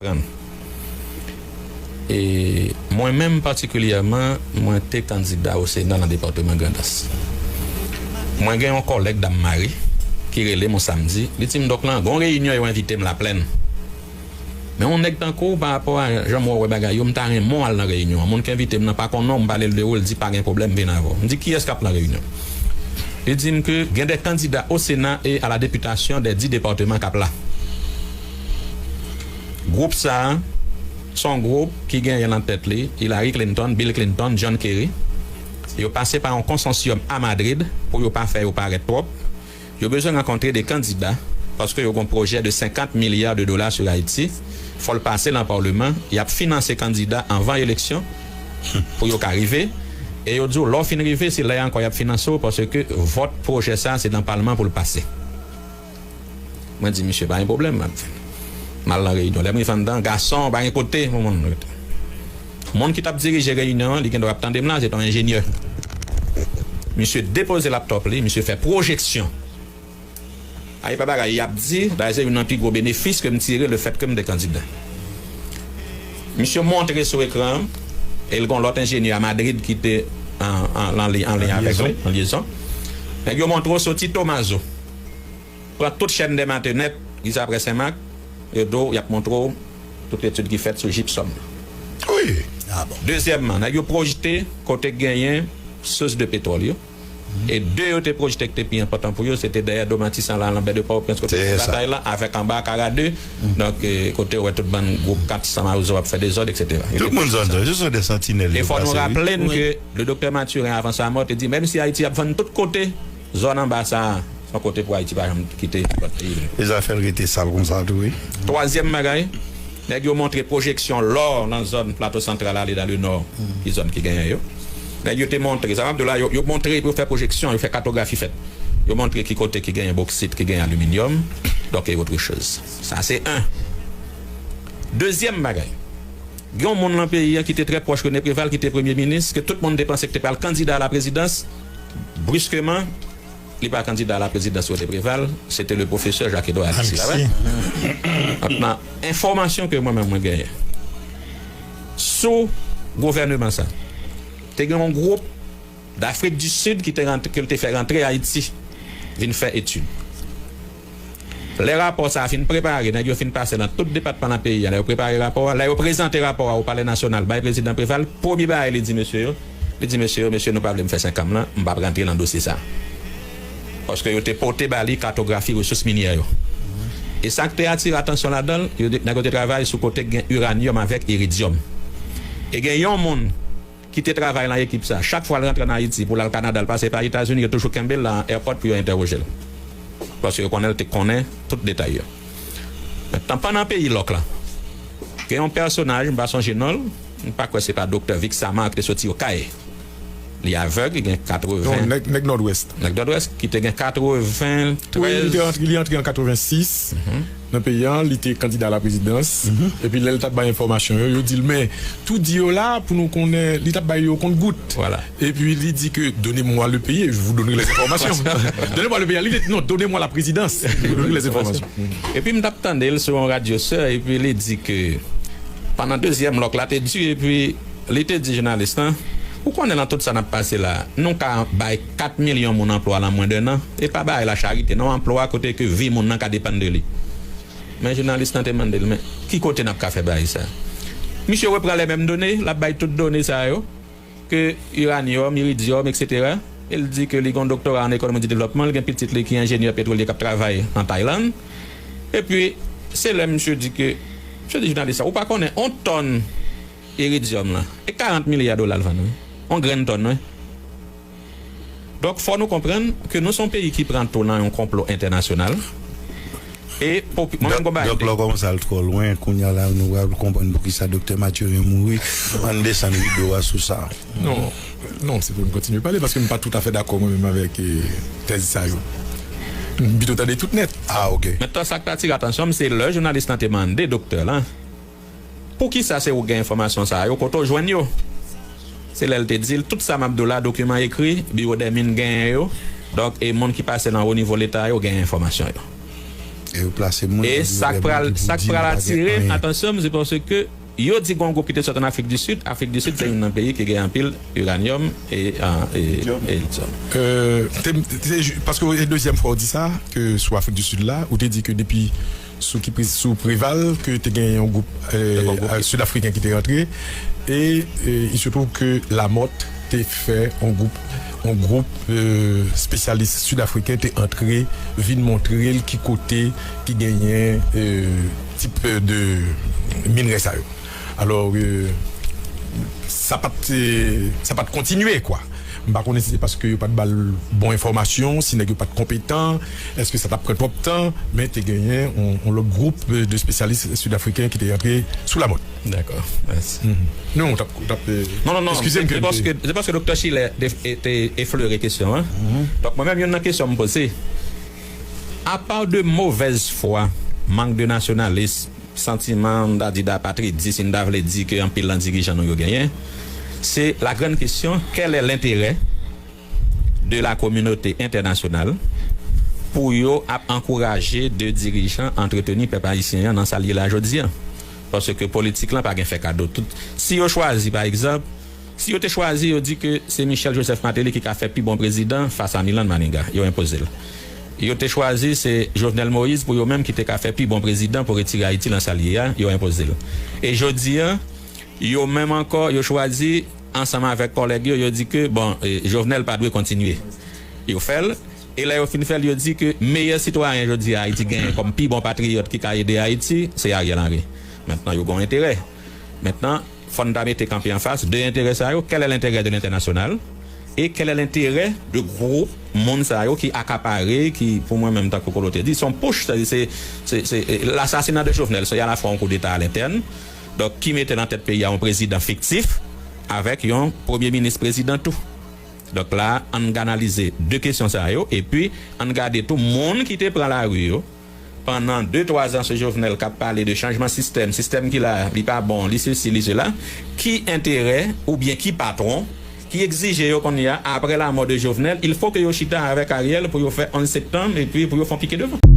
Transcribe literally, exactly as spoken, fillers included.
Pran. E mwen menm patikilyèman, mwen te kandida o Sena nan depatman Grandans. Mwen gen yon kòlèg, Dam Mari, ki rele m yon samdi. Li di m, "Dòk lan, gon reyinyon yo envite m Laplèn. Men yon nèg tankou w, pa rapò a jan m wè w wè bagay yo, m ta renmen w al nan reyinyon an. Moun ki envite m nan pa konnen w, m pale l de ou, l di pa gen pwoblèm, vin avè w." M di, "Kiyès k ap nan reyinyon?" Li di m ke gen de kandida o Sena e a la depitasyon de dis depatman k ap la. Gwoup sa a, se yon gwoup ki genyen nan tèt li Hillary Clinton, Bill Clinton, John Kerry. Yo pase pa yon konsansyòm a Madrid pou yo pa fè yo parèt twòp. Yo bezwen rankontre de kandida paske yo gen yon pwojè de senkant milya de dola sou Ayiti. Fò l pase nan palman. Y ap finanse kandida anvan eleksyon pou yo ka rive. E yo di w, lè w fin rive, se lè a ankò y ap finanse w paske vòt pwojè sa a, se nan palman pou l pase. Mwen di, "Misye, pa gen pwoblèm, m ap vin." M al nan reyinyon. Lè m rive anndan, gason, pa gen kote pou moun rete. Moun ki t ap dirije reyinyon an, li gendwa ap tande m la, se t yon enjenyè. Misye depoze laptòp li, misye fè pwojeksyon. A, e pa bagay y ap di, dayè se youn nan pi gwo benefis ke m tire lefètke m te kandida. Misye montre sou ekran an, e l gen yon lòt enjenyè a Madrid ki te an, an, an li- an liy avèk li, an lyezon. Nèg yo montre w soti Tomazo. Pran tout chèn dè Matenèt, rive aprè Senmak, yo di w, y ap montre w tout etid ki fèt sou jipsòm nan. Wi. Ah bon. Dezyèmman, nèg yo pwojte kote k genyen sous de petwòl yo. E de yo te pwojte ki te pi enpòtan pou yo, se te dèyè do Matisan la, Lanbè de Pòtoprens, kote batay la, avèk anba Akara de. Donk, eh, kote w wè tout bann gwoup kat san mawozo ap fè dezòd, et cetera. Tout moun zòn sa, se son de santinèl. E fò nou raple n ke le doktè Mathurin, avan sa mò, te di, menm si Ayiti ap vann tout kote, zòn anba sa a, se yon kote pou Ayiti pa janm kite lòt peyi vre. E zafè l rete sal konsa tou, wi. Twazyèm bagay, nèg yo montre pwojeksyon lò nan zòn Plato Santral ale dan le nò, ki zòn ki genyen yo. Nèg yo te montre, sa m ap di w la, yo, yo montre, yo fè pwojeksyon, yo fè katografi fèt. Yo montre ki kote ki genyen boksit, ki genyen aliminyòm, donk, e otre choz. Sa se en. Dezyèm bagay, gen yon moun nan peyi a ki te trè pwòch René Préval, ki te premye minis, ke tout moun te panse ki te pral kandida a la prezidans. Briskeman, li pa kandida a la prezidans René Préval, se te le pwofesè Jacques Edouard Alexis, la, wi. Alexis. Donk, nan enfòmasyon ke mwen menm mwen genyen sou gouvèneman sa, te gen yon gwoup Dafrik di Sid ki te rantre, ke l te fè rantre Ayiti, vin fè etid. Lè rapò sa a fin prepare, nèg yo fin pase nan tout depatman nan peyi a, lè yo prepare rapò a, lè yo prezante rapò a o Palè Nasyonal bay Prezidan Préval, premye bagay li di mesye yo, li di mesye yo, "Mesye, nou pa vle m fè senk an m nan, m p ap rantre nan dosye sa a." Paske yo te pote ba li katografi resous minyè yo. E sa k te atire atansyon ladan l, yo te, nèg yo te travay sou kote k gen iranyòm avèk iridyòm. E gen yon moun ki te travay nan ekip sa, chak fwa l rantre ann Ayiti pou l al Kanada, l pase pa Etazini, yo toujou kenbe l nan airport pou yo entèwoje l. Paske yo konnen l te konnen tout detay yo. Mentnan, pandan peyi lòk la, gen yon pèsonaj, m pa sonje non l, m pa kwè se pa Doktè Vic Samar ki te soti Okay. Li avèg, li gen katreven. Non, nèg, nèg Nòdwès. Nèg Nòdwès, ki te gen katreventrèz. Wi, li te antre, li antre an katrevensis nan peyi a, li te kandida a la prezidans. Epi lè l t ap bay enfòmasyon yo, yo di l, "Men, tou di yo la, pou nou konnen," li t ap bay yo kont gout. Voilà. Epi li di ke, "Donnez-moi le pays et je vous donnerai les informations." "Donnez-moi le pays." Li di, "Non, donnez-moi la présidence, je vous donnerai les informations." Epi m t ap tande l sou yon radyo sè, epi li di ke pandan dezyèm lòk la te di, epi li te di jounalis lan, "Ou konnen nan tout sa n ap pase la, nou ka bay kat milyon moun anplwa nan mwen de nan, e pa bagay la charite, non, anplwa kote ke vi moun nan ka depann de li." Men jounalis lan te mande l, "Men ki kote n ap ka fè bagay sa?" Misye repran les mêmes données, l ap bay tout done sa yo, ke iranyòm, iridyòm, et cetera. E l di ke li gen yon doktora an ekonomi di devlòpman, li gen pitit li ki enjenyè petwolye k ap travay an Taylann. Epi, se lè misye di ke, misye di jounalis la, "Ou pa konnen, yon tòn iridyòm la, e karant milya dola l vann, wi. Yon grenn tòn, wi." Donk, fò nou konprann ke nou se yon peyi ki pran tou nan yon konplo entènasyonal. E popi-, mwen menm, gon bagay m te... Donk, lè w kòmanse al twò lwen, kounye a la, nou pral konprann poukisa Doktè Mathurin mouri. Ann desann rido a sou sa. Non, non, se pou m kontinye pale, paske m pa toutafè dakò mwen menm avèk, eh, tèz sa yo. M pito tande tout nèt. Ah, ok. Mentnan, sa k t atire atansyon m, se lè jounalis lan te mande doktè lan, "Poukisa se ou k gen enfòmasyon sa yo? Kote w jwenn yo?" Se lè l te di l, "Tout sa m ap di w la, dokiman ekri, Biwo dè Min genyen yo. Donk, e moun ki pase nan wo nivo Leta yo genyen enfòmasyon yo." E yo plase moun e sa k pral sa k pral atire atansyon m se paske yo di gen yon gwoup ki te sot an Afrik di Sid. Afrik di Sid se youn nan peyi ki gen anpil iranyòm e, e, e lityòm. Paske e dezyèm fwa w di sa ke sou Afrik di Sid la ou te di ke depi sou ki sou Preval ke te gen yon gwoup sidafriken ki te rantre e il se trouve ke Lamòt te fè yon gwoup yon gwoup espesyalis sidafriken te antre vin montre l ki kote ki genyen tip de minrè sa yo. Alò, sa pa t sa pa t kontinye kwa. M pa konnen si se paske yo pa t ba l bon enfòmasyon, si nèg yo pa t konpetan, èske sa t ap pran twòp tan, men te genyen yon lòt gwoup de espesyalis sidafriken ki te rantre sou Lamòt. Dakò, mèsi. Non, w t ap. W t ap non, non, non, eskize m ke m te. Se paske Doktè Schiller te eflere kesyon an. Donk, mwen menm, youn nan kesyon m poze, apa de movèz fwa, mank de nasyonalism, santiman, m ta di, dapatridis, si n ta vle di ke anpil nan dirijan nou yo genyen, se la grande question, quel est l'intérêt de la communauté internationale pou yo ap ankouraje de dirijan antreteni pèp ayisyen an nan sa l ye la jodi a? Paske politik lan pa gen fè kado. Tout, si yo chwazi, pa egzanp, si yo te chwazi, yo di ke se Michel Joseph Martelly ki ka fè pi bon prezidan fas a Milan Maniga, yo enpoze l. Yo te chwazi se Jovenel Moïse pou yo menm ki te ka fè pi bon prezidan pou retire Ayiti nan sa l ye a, yo enpoze l. E jodi a, yo menm ankò, yo chwazi ansanm avèk kòlèg yo, yo di ke, bon, Jovenel pa dwe kontinye. Yo fè l, e lè yo fin fè l, yo di ke meyè sitwayen jodi a Ayiti genyen kòm pi bon patriyòt ki ka ede Ayiti, se Ariel Henry. Mentnan, yo gen yon enterè. Mentnan, fò n ta mete kanpe anfas de enterè sa yo, quel est l'intérêt de l'international? E quel est l'intérêt de gwoup moun sa yo ki akapare, ki, pou mwen menm, tankou Kolo te di, se yon push, se, se, se, se l'assassinat de Jovenel, se alafwa yon koudeta alentèn, donk ki mete nan tèt peyi a yon prezidan fiktif avèk yon premye minis prezidan tou. Donk la, ann analize de kesyon sa yo, epi ann gade tou moun ki te pran lari yo, pandan de twa zan sou Jovenel k ap pale de chanjman sistèm, sistèm ki la, li pa bon, li sesi, li sela, ki enterè oubyen ki patwon ki egzije yo kounye a, apre lanmò de Jovenel, il faut que yo chita avèk Ariel pou yo fè onz septanm epi pou yo fè yon pike devan.